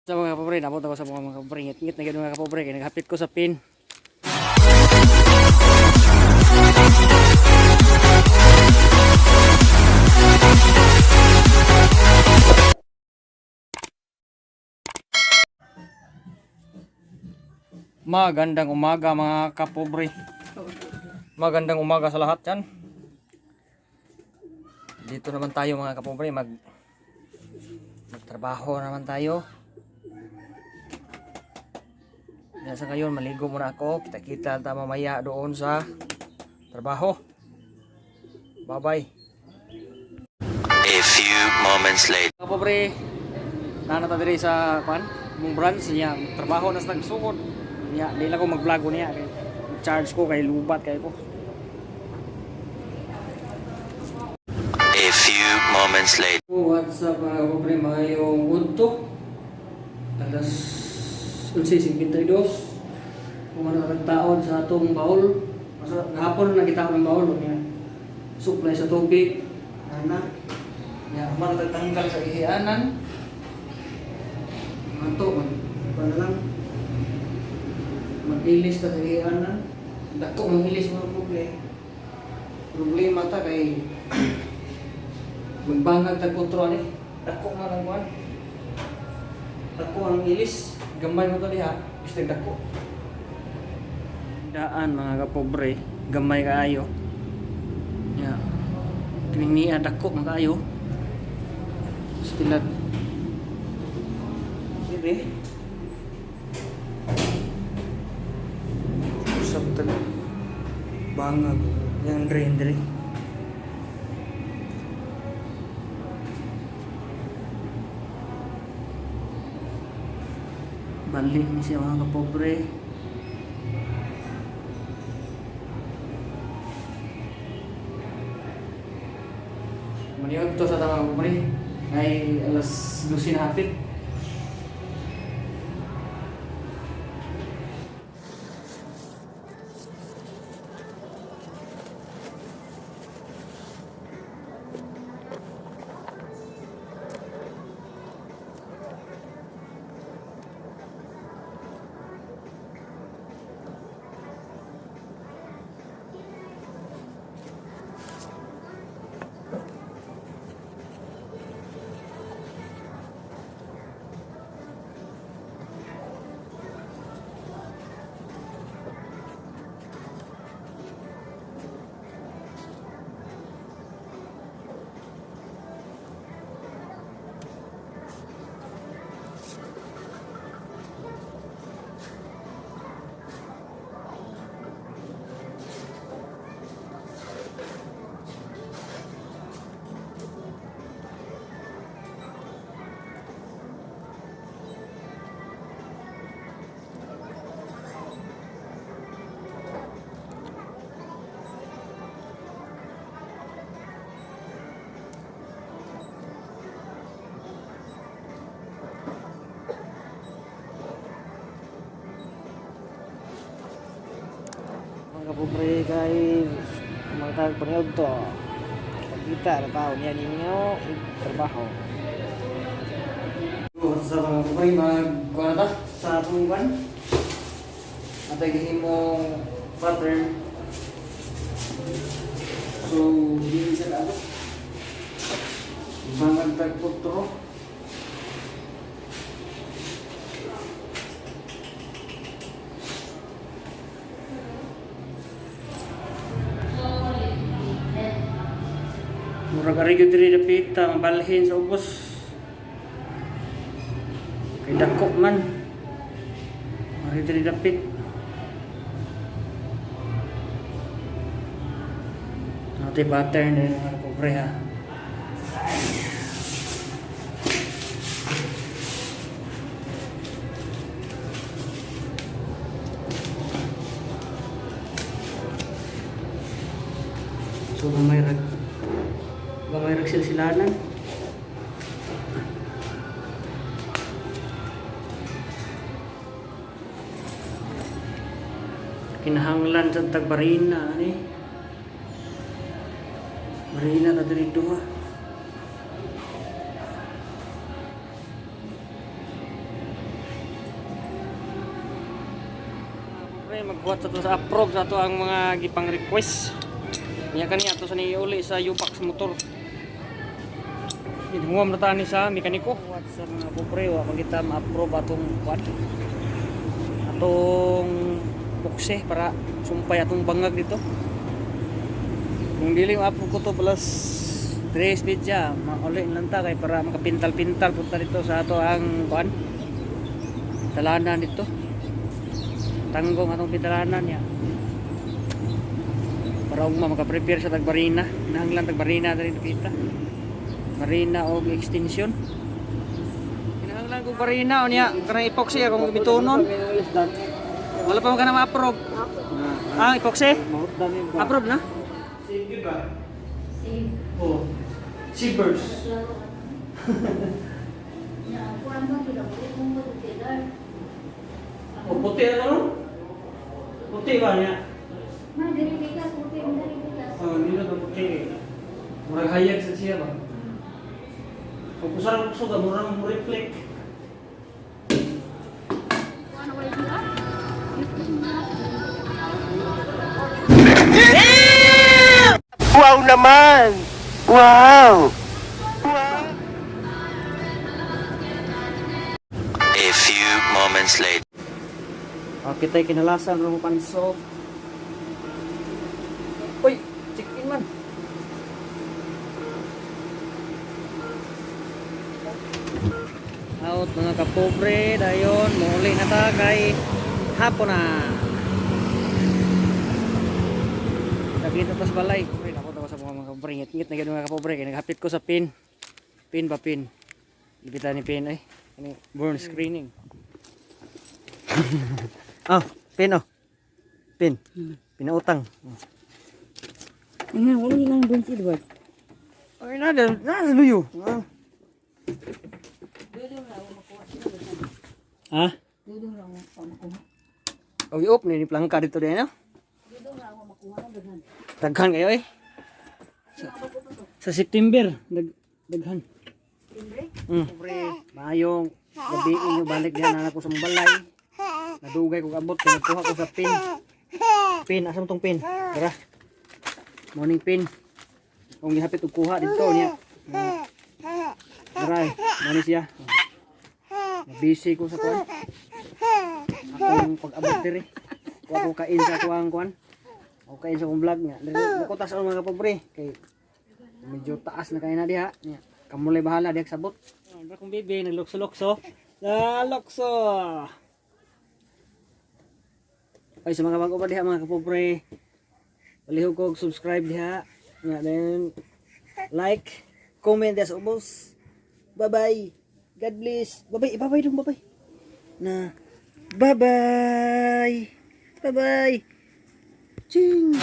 Sa mga kapobre, nabot ako sa mga kapobre. Ngit-ngit na gano'n mga kapobre. Kaya naghapit ko sa pin. Magandang umaga mga kapobre. Magandang umaga sa lahat yan. Dito naman tayo mga kapobre, magtrabaho naman tayo. Yan sa ngayon, maligo muna ako. Kita-kita ta mamaya doon sa trabaho. Bye-bye. A few moments later. Mga kapobre, nanata diri sa kwan, mong branch niya, trabaho na sa nagsukod. Niya, di lang ko mag-vlog ko niya. Kay, charge ko kay lubat kay ko. A few moments later. What's up mga kapobre, maayong udto. Alas 11:52. Kumano ang taon sa atong baul. Masa gahapon na kita ng baul niya. Supply sa tubig. Ana. Ya, man tanggal sa ihianan. Manto man pa na lang. Mag-ilis ta sa ihianan. Dako mang ilis mga problema. Problema ta kay magbangag tag kontrol ni. Dako nga lang kuan. Dako ang ilis. Gamay mo to diha. Basta dako. Daan mga kapobre, gamay kaayo. Ya. Kining niya dako man kaayo. Stilad. Dire. Usap tag bangag. Yang dre dre. Balhin ni siya mga kapobre. Maniod to sa tamang kapobre. Ay alas 12 na hapit. Mga kapobre kay mga tag paniod to. Pagkita na tao niya ninyo ug trabaho. Sa mga kapobre mag kuan na ta sa atong kuan. Atay gihimong pattern. So, dili sa kaabot. Bangag tag putro. Murag ari gyud diri dapita mabalhin sa ubos. Kay dako man. Ari diri dapit. Nate pattern din mga pobre ha. So gamay rag silsilanan. Kinahanglan sa tagbarina ani. Barina ta diri duha. Pre, magbuhat sa to sa approve sa to ang mga gipang request. Niya kani ato sa niuli sa U-Box motor. Hinhuam na ta ni sa mekaniko. What's up, mga pobre, wa man kita ma-approve atong kwan. Atong bukse para sumpay atong bangag dito. Kung dili ma-approve ko to plus 3 media, mauli lang ta kay para makapintal-pintal punta dito sa ato ang kwan. Talanan dito. Tanggong atong pitalanan niya. Para ugma maka-prepare sa tagbarina. Nahanglan tagbarina diri kita. Barina og extension. Kinahanglan kog barina unya kanang epoxy akong gamitonon. Wala pa man ka na ma-approve. Ah, epoxy? Approve na? Sige ba? Save. Oh. Cheapers. Ya, kuan ba gid ako kung mo together. O puti na no? Puti ba niya? Ma diri bigas puti mo diri bigas. Oh, nilo na puti. Murag hayag sa siya ba? Kung kusarang kusog, murag mo reflect. Kuan way diha. Wow naman! Wow! A few moments later. Okay, tayo kinalasan ro mo pansog. Uy, check in man. Out, mga kapobre, dayon muli na ta kay hapon na. Nakita tas balay. Pre, nako ta sa mga kapobre, ngit-ngit na gyud, mga kapobre, kay naghapit ko sa pin. Pin ba pin? Ipitan ni pin ay. Ano, burn screening. Oh, pin oh. Pin. Pinautang. Nga wala lang doon si Edward. Ay, nada, nada luyo. Ah. Ha? Dudong ra ako makuha. Oh, iop ni plangka dito din, no? Dudong ra ako makuha daghan. Daghan kayo eh. Sa September, daghan. Pre, maayong gabi inyo, balik diyan na ako sa balay. Nadugay kog abot kay nagkuha ko sa pin. Pin, asa mo tong pin? Tara. Morning pin. Kung gihapit og kuha dito niya. Tara, mani siya. Busy ko sa kuan. Akong pag-abot diri. Wa ko kain sa kuang kuan. Ako kain sa akong vlog niya. Diri ko tas mga kapobre kay medyo taas na kayo na diha. Niya. Kamulay bahala diha sabot. Oh, kong bibi naglukso-lukso. Nalukso. Ay, sa mga bago pa diha, mga kapobre, palihog ko og subscribe diha. Nga then like, comment diha sa ubos. Bye-bye. God bless. Bye-bye. Bye-bye dong, bye-bye. Na. Bye-bye. Bye-bye. Ching.